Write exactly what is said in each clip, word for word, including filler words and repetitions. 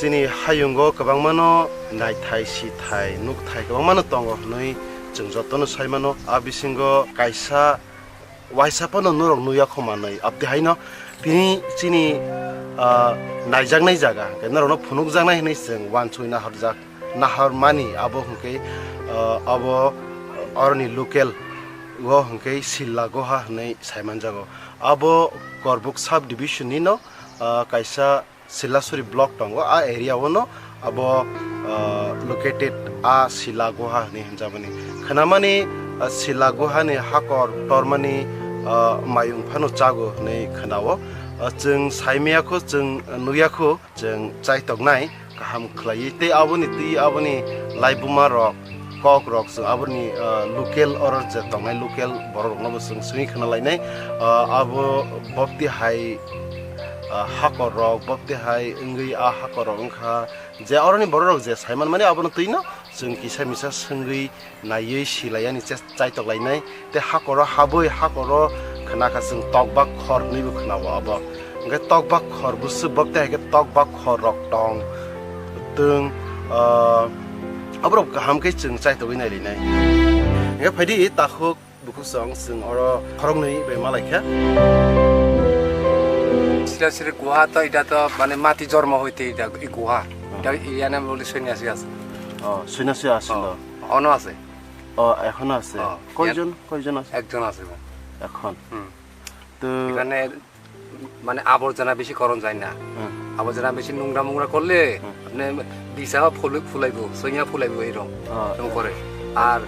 Ni hayungo kwbangmano naithai, sithai, nukthai kwbangmano tongo hwnwi chwng jotono sai mano. A bisingo kaisa waisa phano norok nukya kho manwi. Abtwi haino tini chini, ah, naijaknai jaga hwnkhe norokno phunukjaknai hwnwi chwng uansugwi naharjak, naharmani abo hwnkhe, ah, abo oroni local o hwnkhe Silla Guha hwnwi sai manjago. Abo Korbuk sub division nino, ah, kaisa Silasuri block tongo, a area o no abo, ah, located a Silla Guha hwnwi hwnjabani. Khwnamani, ah, Silla Guha ni hakor tormani, ah, mayung phano chago hwnwi khwnao. Ah, chwng saimaya kho, chwng nukya kho, chwng chaitoknai kaham khlaiwi. Tei aboni twi aboni laibuma rok, kok rok chwng aboni, ah, local oro je tongnai local borok rokno bo chwng swngwi khna lainai. Ah, abo bopti hai, ah, hakor rok bopti hai wngwi a hakor rok wngkha je oroni borok rok je saiman mani abono twino chwng kisa misa swngwi naiwi silaiyani chest chaitok lainai. Tei hakoro habwi hakoro khna kha chwng tokbak khor hwnwi bo khna o abo. Hwnkhe tokbak khor bwswk bok tei hai khe tokbak khor rok tong twng, ah, aborok kaham khe chwng chaitogwi nailinai. Hwnkhe phaidi takhuk bukhuk song chwng oro khoroknwi bai malai kha. Sirasiri guha to, ita to mane mati jormo hoite ita i guha. Ita iyana bole sonyasi ase. Oh, sonyasi ase. Oh, no? Ono ase. Oh, ekhono ase. Oh, koi jon, koi jon ase? Ekjon ase. Ekhon. Hmm. To এখানে মানে আবর্জনা বেশি করণ যায় না। হুম। আবর্জনা বেশি নোংরা মোংরা করলে হুম। আপনি বিছা ফুল-, ফুলাইবো, সইয়া ফুলাইবো এরকম, হুম। এরকম করে। আর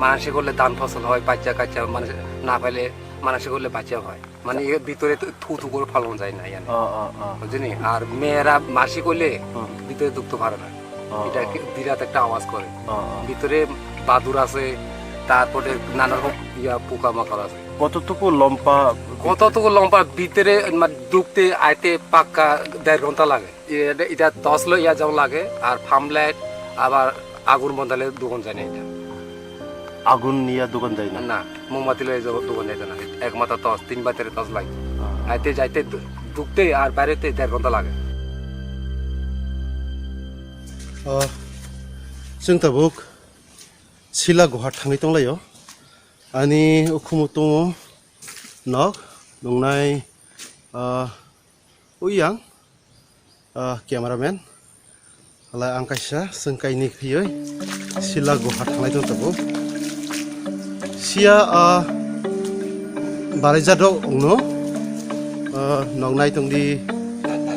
মানসে করলে ধান ফসল হয়, বাচ্চা কাচ্চা মানে না পাইলে মানসে করলে বাচ্চা হয়। মানে এর ভিতরে তো থু থু করে ফালানো যায় না, ইয়ানি। হুম, হুম, হুম। বুঝলি? আর মেয়েরা মাসিক হইলে হুম। ভিতরে ঢুকতে পারে না। হুম, এটা হুম। কি বিরাট একটা আওয়াজ করে। হুম, হুম। ভিতরে বাদুড় আছে, তারপরে নানা রকম ইয়া পোকামাকড় আছে। কতটুকু লম্বা? কতটুকু লম্বা? ভিতরে, মানে, ঢুকতে আইতে পাক্কা দেড় ঘন্টা লাগে। এটা, এটা টর্চ লইয়া যাওয়া লাগে, আর পাম্প লাইট, আবার আগুন বন্ধালে দোকান যায় না এটা। আগুন নিয়ে দোকান যায় না? না, মোমবাতি লইয়া যাওয়া দোকান যাইতে না। একমাত্র টর্চ, তিন বাতির টর্চ লাগে। আহ। আইতে যাইতে ঢু-, ঢুকতে আর বাইরেতে দেড় ঘন্টা লাগে। আহ, chwng tabuk Sila Guha thangwi tonglaio. Ani ukhumu tongo nok nungnai, ah, uyang, ah, cameraman. Halai ang kaisa chwng kainwi khaiwi Sila Guha thanglai tong tabuk. Sia, ah, barai jadok ongno, ah, nok nai tongdi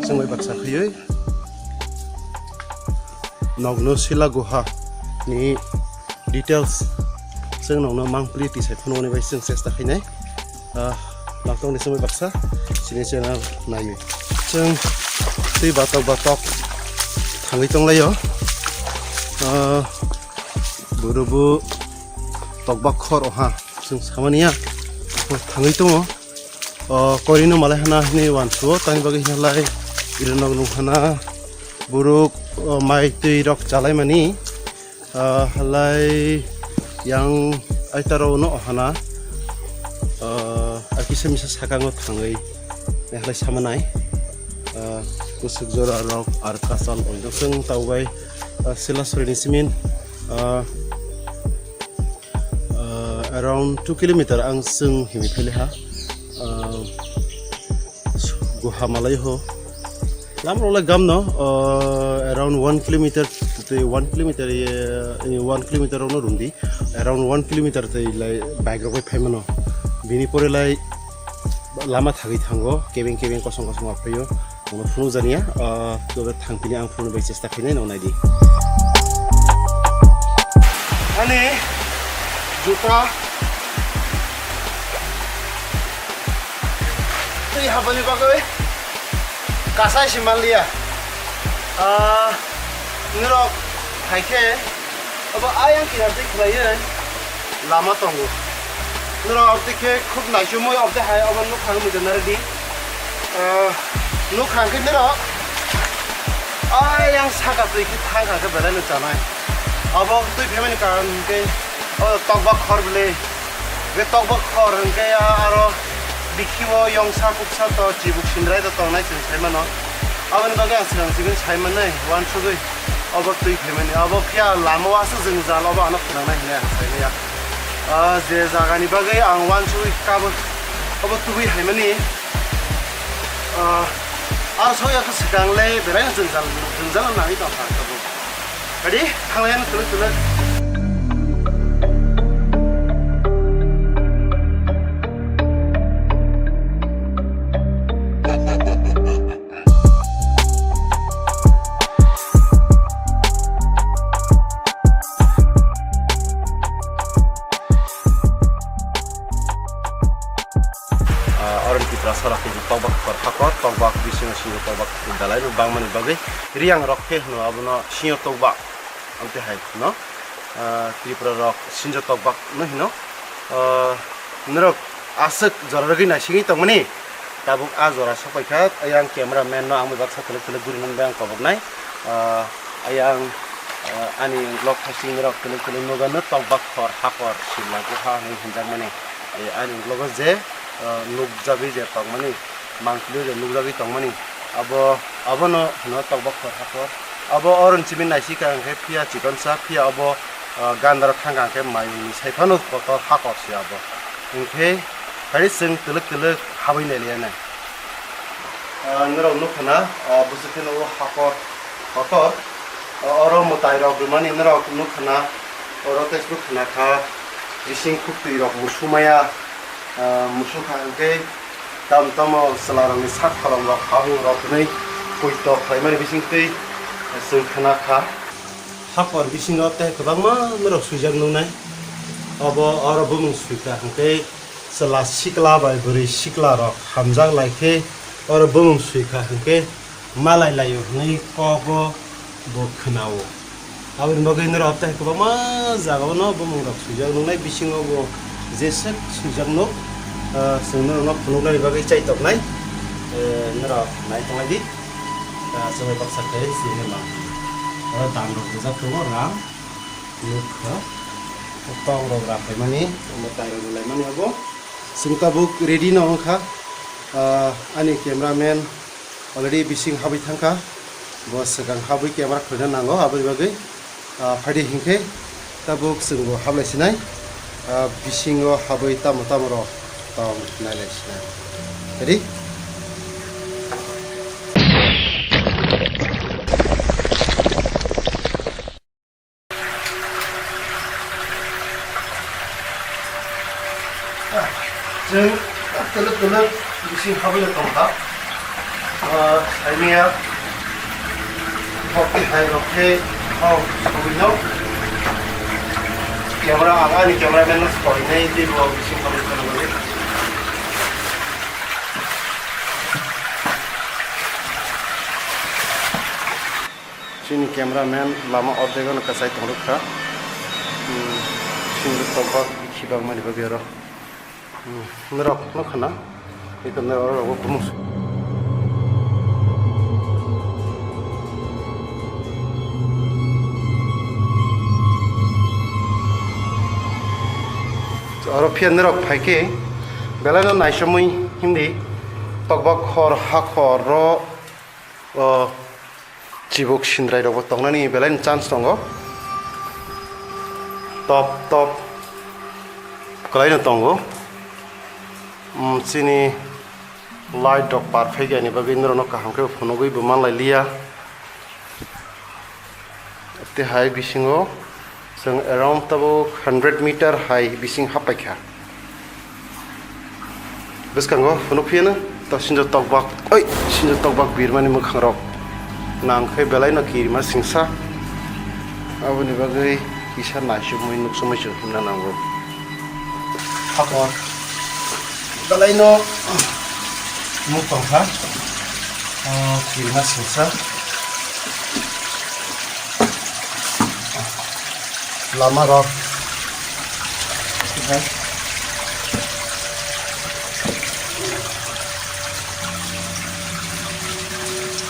chwng bai baksa khaiwi. Nokno Sila Guha ni details chwng nokno mangpili tisai phunuknani bai chwng chesta khainai. Ah, nokthong ni chwngwi baksa chini channel naiwi. Chwng twi batok batok thangwi tonglaio. Ah, buru bu tokbak khor oha chwng samaniya thangwi tongo. O, korino malai hana hini wansuo, tani bagwi hina lai iro nog nung hana borok, o, mai twi rok chalai mani, o, halai yang aitaro no hana, o, akisa misa sakango thangwi halai samanai, o, kusuk jora rok ar kasal oino chwng taubai, o, Sila Suri ni simin, o, Ah, around two kilometer ang chwng himwi phailaiha. Ah, Guha malai ho. Lam rok lai gam no, ah, around one kilometer tei one kilometer ye, eh, one kilometer rok no rung di. Around one kilometer tei lai bike rok bai phai mano. Bini pore lai lama thagwi thango, kebeng kebeng kosong kosong ma phaio. Bono phunukjakya, ah, joto thangphini ang phunukna bai chesta khainai, no naidi. Ani juta twi habani bagwi kasai se manliya. Ah, norok hai khe Obo ayang kinar twi khlaiwi lama tongo. Norok abtwi khe khub naisumui abtwi hai obo nukhang muchungnai di. Ah, nukhang khe norok ayang saka twi khe thang kha khe belai no chanai. Obo twi phaimani karon hwnkhe o tokbak khor bwlwi. Hwnkhe tokbak khor hwnkhe aro bikhio yongsa kuksa to chibuk sindrai to tongnai chwng sai mano. Aboni bagwi ang swkang swkang sai manwi uansugwi obo twi phaimani. Obo phiya lama o aswk jwngjal, obo ano phwnangnai hinwi ang sai maya. Ah, je jagani bagwi ang uansugwi kabo, obo tubui haimani. Ah, aro sokya khe swkang le belai jwngjal, jwngjal nangwi tongkha tabuk. Ready? Thanglayan tuluk tuluk. Ah, oro ni Tiprasa rok khe tokbak kor hakor, tokbak bisingo singo tokbak belai no bangmani bagwi Riang rok khe hwno abono singo tokbak. Amtwi hai hwno, ah, Tripura rok sinjo tokbak no hino. Ah, norok aswk jora rwgwi naisingwi tongmani. Tabuk a jora sopaikha, ayang camera man no ang bai baksa telek telek guri nang bai ang koboknai. Ah, ayang, ah, ani vlog thasing norok telek telek nugano tokbak khor hakor sila guha hinwi hinjakmani. Eh, ani vlog o je, ah, nukjagwi je tongmani, mangpili je nukjagwi tongmani, abo, abono hino tokbak khor hakor. Abo oron chimi naisika hwnkhe phiya chikonsa, phiya abo, ah, gandaro thangkha hwnkhe mayungni sai phano kotor hakor se abo. Hwnkhe, hai chwng twlwk twlwk habwi nailiya nai. Ah, norok nukha na, ah, bwswk kheno o hakor kotor. Ah, oro mwtai rok rwmani norok nukha na, oro tei nukha na kha, bising khuktwi rok musumaya, ah, musukha hwnkhe tamo tamo chwla rokni sak kholom rok habung rok hwnwi poito khlaimani bising twi chwng khna kha. Hakor bisingo tei kwbangma norok swijak nuknai. Obo oro bumung swi kha hwnkhe chwla sikla bai bwrwi sikla rok hamjak lai khe oro bumung swi kha hwnkhe malai laio hwnwi kogo bo khwnao. Aboni bagwi norok tei kwbangma jagao no bumung rok swijak nuknai bisingo bo jeswk swijak nuk, ah, chwng norok no phunuknani bagwi chaitoknai, eh, norok nai tonglai di. Ah, chwng bai baksa khe sini ma. Oro dam rok rijak tongo rang. Nukha. Tong rok rapaimani, omo tai rok rwlaimani abo. Chwng tabuk ready no wngkha. Ah, ani cameraman already bising habwi thangkha. Bo swkang habwi camera khwlwina nango, aboni bagwi, ah, phaidi hinkhe tabuk chwngbo hablai sinai. Ah, bisingo habwi tamo tamo rok tong nailai sinai. Ready? Chwng twlwk twlwk bising habwi tongkha. Ah, saimia bokti hai rok khe hao sabwino. Camera ang ani cameraman no sawi nai tei bo bising habwi tongkha. Chini cameraman lama ordek no kasai tongrwkha. Hmm, singwi tokbak bikhi bangmani bagwi oro. Hmm, norok nukha na? Ito norok oro bo bumung. Oro phiya norok phaikhe belai no naisomwi hindi tokbak khor hakhor ro. O chibuk sindrai rokbo tongnani belai ni chance tongo. Top top kwlaino tongo. Mm, chini light rok par phai gani bagwi norokno kaham khe phunugwi bo manlai liya. Tei hai bisingo chwng around tabuk hundred meter hai bising happaikha. Bwskango phunuk phiyano to sinjo tokbak, oi, sinjo tokbak birmani mwkhangrok nang khe belaino kirima singsa. Aboni bagwi kisa naisukmui nuksukmui chwng himna nango. Hakor. Belaino nuk tongkha. Ah, kirima singsa. Lama rok.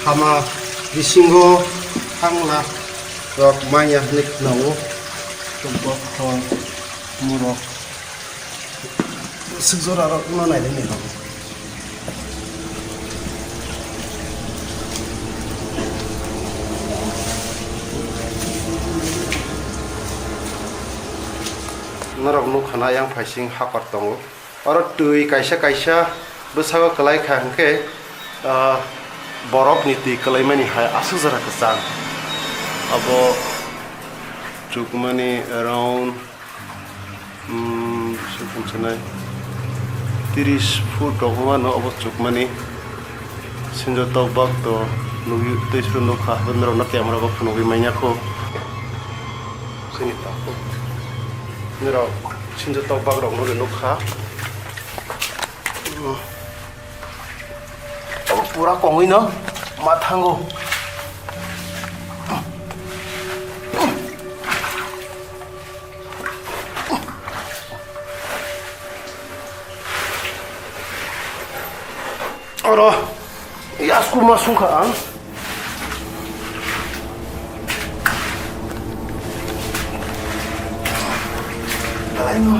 Hama bisingo thangla rok maya hinwi khwnao. Tubok khor murok. Suk jora rok no nai le nai rok. Norok nukha na yang phaising hakor tongo. Oro twi kaisa kaisa bwsago kwlai kha hwnkhe, ah, borokni twi kwlaimani hai aswk jora kwchang. Abo chukmani around, um, sukun sanai tiris foot rok wngmano abo chukmani. Sinjo tokbak to nugwi tei suru nukha, norokno camera bo phunugwi manya kho. Sini takhuk. Norok sinjo tokbak rok nugwi nukha. Abo pura kongwi no ma thango. Oro, yasku ma sungkha ang. Alaino,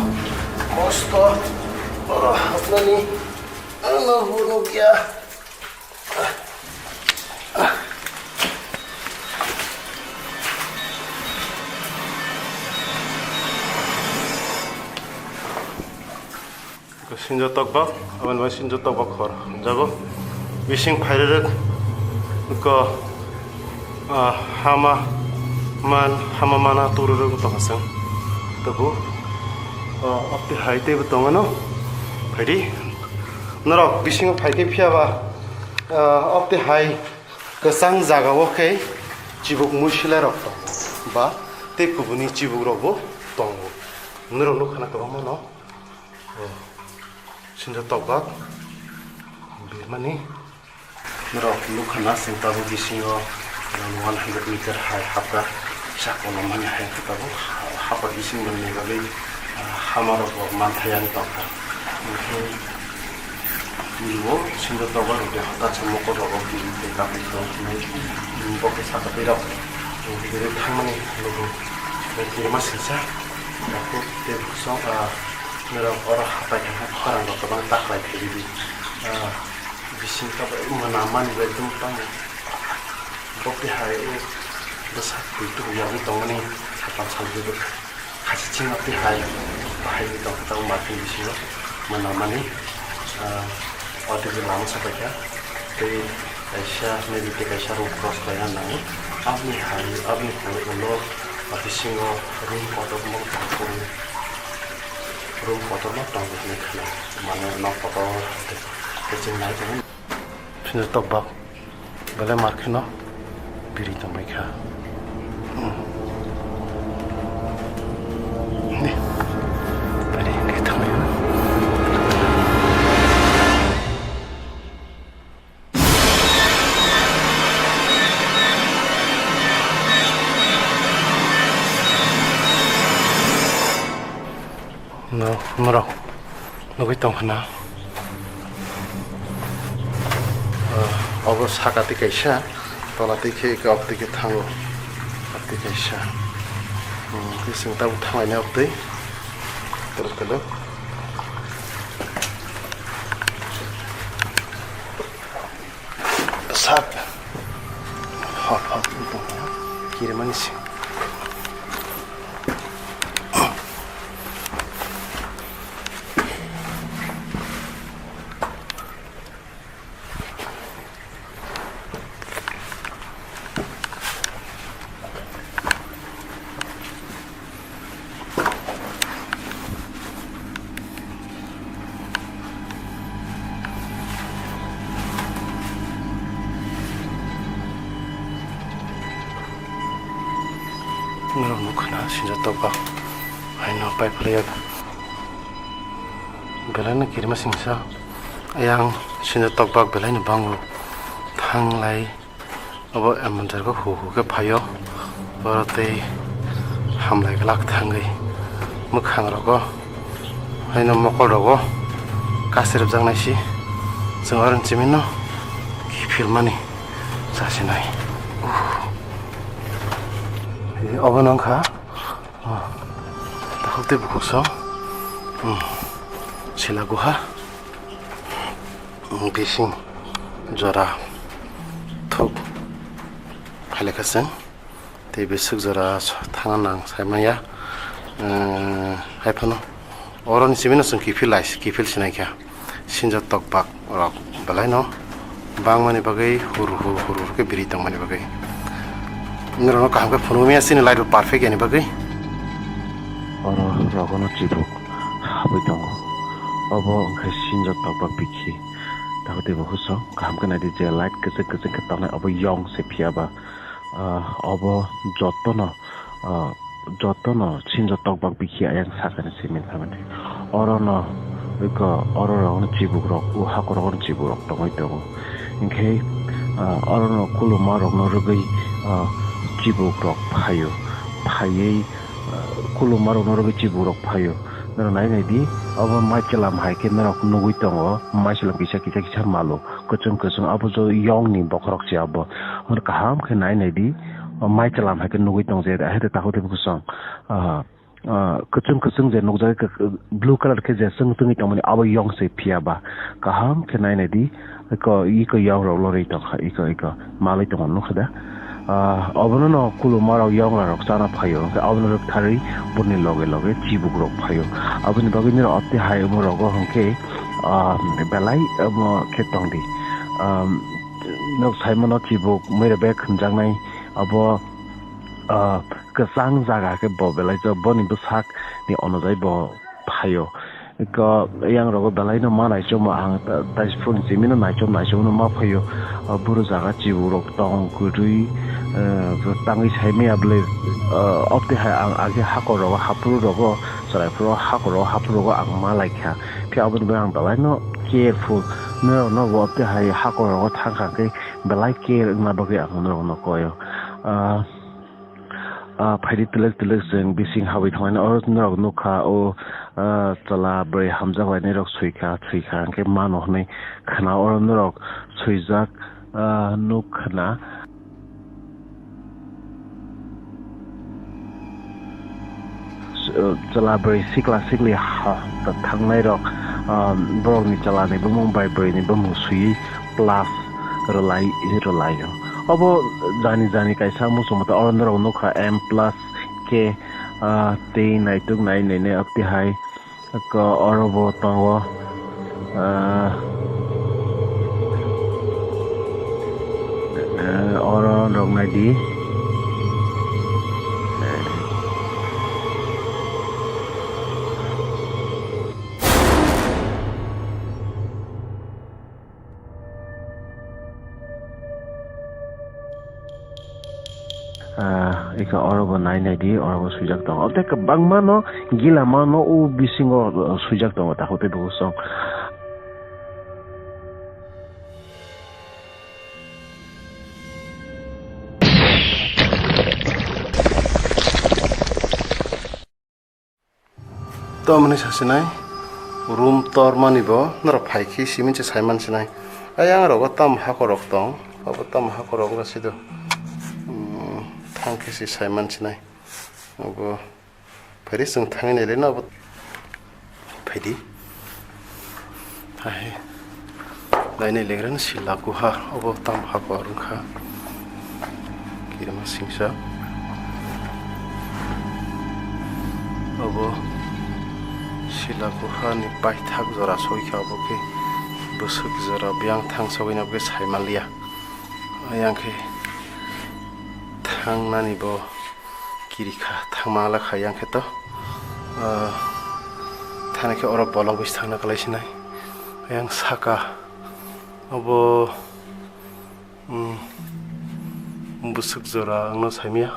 kosto, oro, hapnani, ano, hunu, ya. Sinjo tokbak, aboni bai sinjo tokbak hor jago. Bising phairerek ko, ah, hama man, hama mana tururuk tongkha chwng. Tabu, ah, apti hai teibo tongano. Phaidi. Norok bisingo phaikhe phiyaba, ah, apti hai kwchang jagao khe chibuk muisila rok tongo. Ba tei kubuni chibuk rokbo tongo. Norok nukha na kwbangma no. Sinjo tokbak birmani. Norok nukha na chwng tabuk bisingo around one hundred meter hai hapra kisa kolomani hai khe tabuk ha-, hapra bising manwi bagwi, ah, hama rok bo manthai ani tongkha. Hwnkhe puri o sinjo tokbak rok de hota se mokol rok o kiri tei kapri tong hinwi, um, bo khe saka tei rok. Hwnkhe thangmani luku kirima singsa. Takhuk tei bwswk, ah, norok oro hapai thangkha khorang rok kwbang takhwlai phaidi. Ah, bising tabuk mwnamani bai tong tamo. Bo tihai o bwsak twi tubu yagwi tongmani satal salbwi bwkha. Khasiching o tihai bahai wngwi tongkha tabuk market bisingo mwnamani, ah, o twi lama sapaikha. Tei kaisa maybe tei kaisa road cross khlaina nango. Aboni hai, aboni ulo bisingo room kotor mo tongkha. Room kotorma tongo hinwi khna, mane nok kotor tei chwng nai tongo. Phino tokbak belai mar kheno biri tongbai kha. Hmm. Ni, bari ni thangbai. No, norok nugui tong khna. Ah, obo saka twi kaisa, tola twi khe, khe oktwi khe thango. Oktwi kaisa. Hmm, tei chwng tabuk thanglainai oktwi. Kwlwk kwlwk. Sak. Hot, hot, wngkha. Kirimani se. Norok nukha na sinjak tokbak haino pai phalaiya. Belai no kirima singsa. Ayang sinjak tokbak belai no bango. Thanglai. Obo emon jaga hu hu khe phaio, oro tei hamlai glak thangwi mwkhang rogo haino mokol rogo kasirwk jaknai si chwng oro chimino kiphilmani chasinai. Obo nw wngkha takhuk tei bukhuk song sila guha. Bising jora thuk phailai kha chwng, tei bising jora thangna nang sai manya. Eh, hai phano oroni simi no chwng kiphil lai, kiphil sinai kha. Sinjak tokbak rok belai no bangmani bagwi hur hur hur hur khe biri tongmani bagwi. Norokno kaham khe phunukmaya chini light bo perfect yani bagwi. Oro rogono chibuk habwi tongo. Obo wngkha sinjak tokbak bikhi. Tabuk teibo husong kaham khe naidi je light kwchwk kwchwk khe tongnai obo yong se phiya ba. Ah, obo jotono, ah, jotono sinjo tokbak bikhi ayang sakani simi phaimani. Orono iko oro rokno chibukrok, o hakorokno chibukrok tongwi tongo. Hinkhe, ah, orono kulumarokno rwgwi, ah, chibukrok phaio. Phaiwi, ah, kulumarokno rwgwi chibukrok phaio. Norok nai nai di, obo mai chwlam hai khe norok nugwi tongo, mai chwlam kisa kisa kisa malo. Kwchwng kwchwng abo jo yong ni bokhorok se abo. Hwnwi kaham khe nai nai di, o mai chwlam hai khe nugwi tong je, hai khe takhuk tei bwswng, ah, ah, kwchwng kwchwng je nukjagwi, blue colour khe je chwng chwngwi tongmani abo yong se phiya ba. Kaham khe nai nai di, iko, iko yong rok lorwi tongkha, iko, iko malwi tongo nukha da. Ah, obono no kulumarok yongra rok chana phaio, hwnkhe abono rwktharwi boni loge loge chibukrok phaio. Aboni bagwi nini opti hai omo rogo hwnkhe, ah, belai omo khe tongdi. Ah, nok saimano chibuk mwira bek hwnjaknai abo, ah, kwchang jaga khe bo belai jok boni bwsak ni onojai bo phaio. Eko yang rogo belai no ma naichoma ang ta-, taisphung simi no naichom naichom no ma phaio. O buru jaga chibuk rok tong kwrwi, eh, tangwi sai maya bwle, eh, opte hai ang age hakor rogo haphuru rogo chwrai phuru hakor rogo haphuru rogo ang ma lai kha. Phiya aboni bagwi ang belai no careful. Norok no bo opte hai hakor rogo thang kha khe belai care wngna bagwi ang norok no koi o. Ah, Ah, phaidi twlwk twlwk chwng bising habwi thangmani. Oro norok nukha o, ah, chwla bwrwi hamjak lainai rok swi kha, swi kha hwnkhe mano hwnwi khna. Oro norok swijak, ah, nuk khna. Chwla bwrwi sikla sikli ha, thangnai rok, ah, borokni chwlani bumung bai bwrwini bumung swiwi plus rwlai, rwlaio. Obo jani jani kaisa muchungmata oro norok nukha M plus K, ah, tei naituk nai nai nai opti hai ko oro bo tongo, ah, eh, oro rok nai di. Ah, eka oro bo nai nai di, oro bo swijak tongo. Tei kwbangma no gila mano o bisingo, uh, swijak tongo, takhuk tei bukhuk song. Tamoni sasinai room tormani bo norok phai khe simi se saiman sinai. Ayang rogo tam hakorok tong, abo tam hakorok wngkha sido. Hmm, thang khe se saiman sinai. Abo phaidi chwng thangwi nailai no abo phaidi. Hai. Lainai legrani sila kuha obo tam hakor wngkha. Kirima singsa. Obo sila kuha ni paithak jora soi kha obo khe bwswk jora biyang thang sogwi no obo khe sai manliya. Ayang khe thangnani bo. Kiri kha, thangma la kha yang khe to. Ah, thani khe oro bolok bai thangna kwlai sinai. Yang saka obo, um, bwswk jora ang no saimya.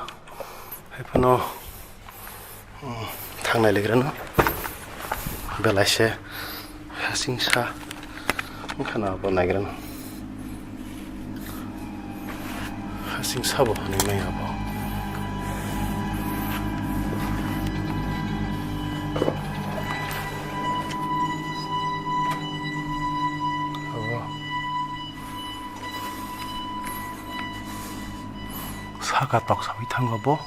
Hai phano, um, thangnai legrano belai se. Hasingsa wngkha na abo naigrano. Hasingsa bo hwnwi maya abo. Abo saka toksawi thango bo.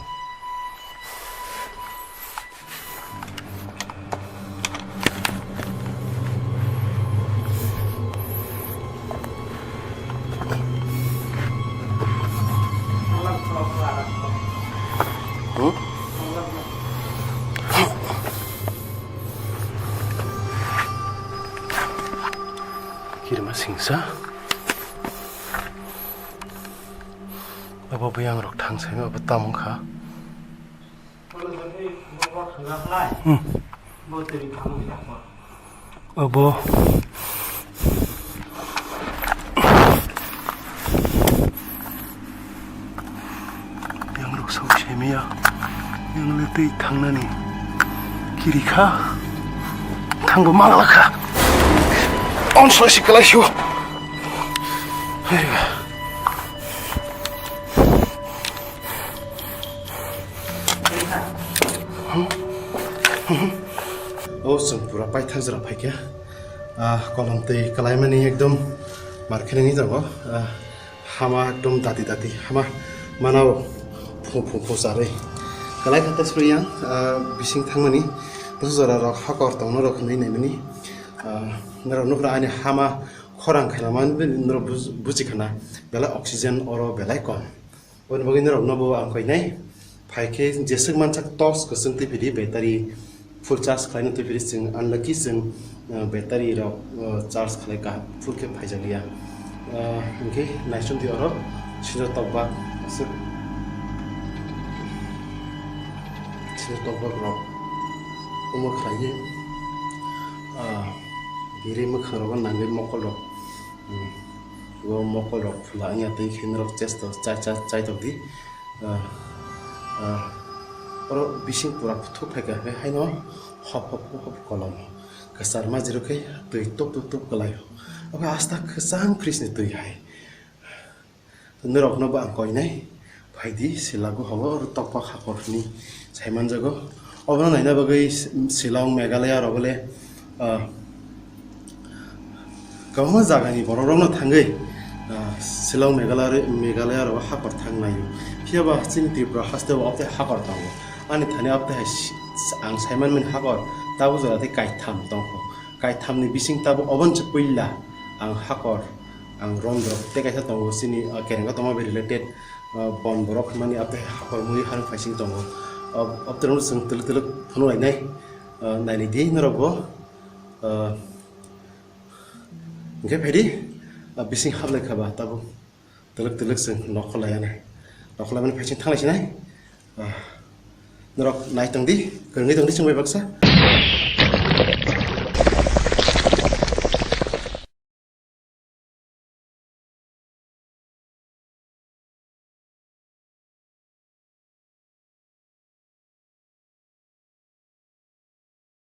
Hmm? Sa? Abo buyang rok thang sai ma abo tamung kha. Hmm. Abo. Yang rok sao semiya. Yang le tei thangnani. Kiri kha. Thangbo mangla kha. On so si kalai sio. Hai ba. O chwng pura paithak jora phaikha. Ah, kolom twi kalaimani ekdom mar khe nini jago. Ah, hama ekdom dati dati hama manao phu phu phu charwi. Kalai kha ta suri yang, ah, bising thangmani. Bwswk jora rok hakor tongna rok hinwi naimani. Ah, norok nukra ani hama khorang khana man norok buj-, buji khana. Belai oxygen oro belai kom. Aboni bagwi norokno bo ang koinai. Phai khe jeswk mansak torch kwchwng twi phidi, battery full charge khlaino twi phidi, chwng unlucky chwng, uh, battery rok, uh, charge khlai ka full khe phaijakliya. Uh, hwnkhe naisingdi oro sinjo tokbak aswk, sinjo tokbak rok omo khlaiwi, uh, biri mwkhang rogo nangwi mokol rok. Hmm. O mokol rok phula wngya twi khe norok chesto chai, chai, chai tokdi. Ah, ah, oro bising pura kuthuk phaikha, hwnkhe haino hop, hop, hop, hop kolom. Kwchar majiro khe twi tup, tup, tup kwlaio. Obo asta kwchang fridge ni twi hai. Norokno bo ang koinai. Phaidi, Silago habo oro tokpak hakor hwnwi saimanjago. Obono naina bagwi Shillong, Meghalaya rogo le, ah, kwbangma jagani borok rokno thangwi, ah, Shillong, Meghalaya, Meghalaya rogo hakor thang naio. Phiya ba chini Tripura haste o abotei hakor tongo. Ani thani abotei hai si-, ang saimanmani hakor tabuk jora tei kaitham tongkho. Kaithamni bising tabuk oboni se puila ang hakor, ang rondrok tei kaisa tongo chini, ah, kerengkha tongma bai related, ah, bon borok hwnmani abotei hakor muri harwng phaising tongo. Ob-, obotei rokno chwng twlwk twlwk phunuk lainai, ah, nainidi norokbo, ah, hwnkhe phaidi, ah, bising hablai kha ba tabuk. Twlwk twlwk chwng nokhor laiya nai. Nokhor laimani phaising thanglai sinai. Ah, norok nai tongdi, kwrwngwi tongdi chwng bai baksa.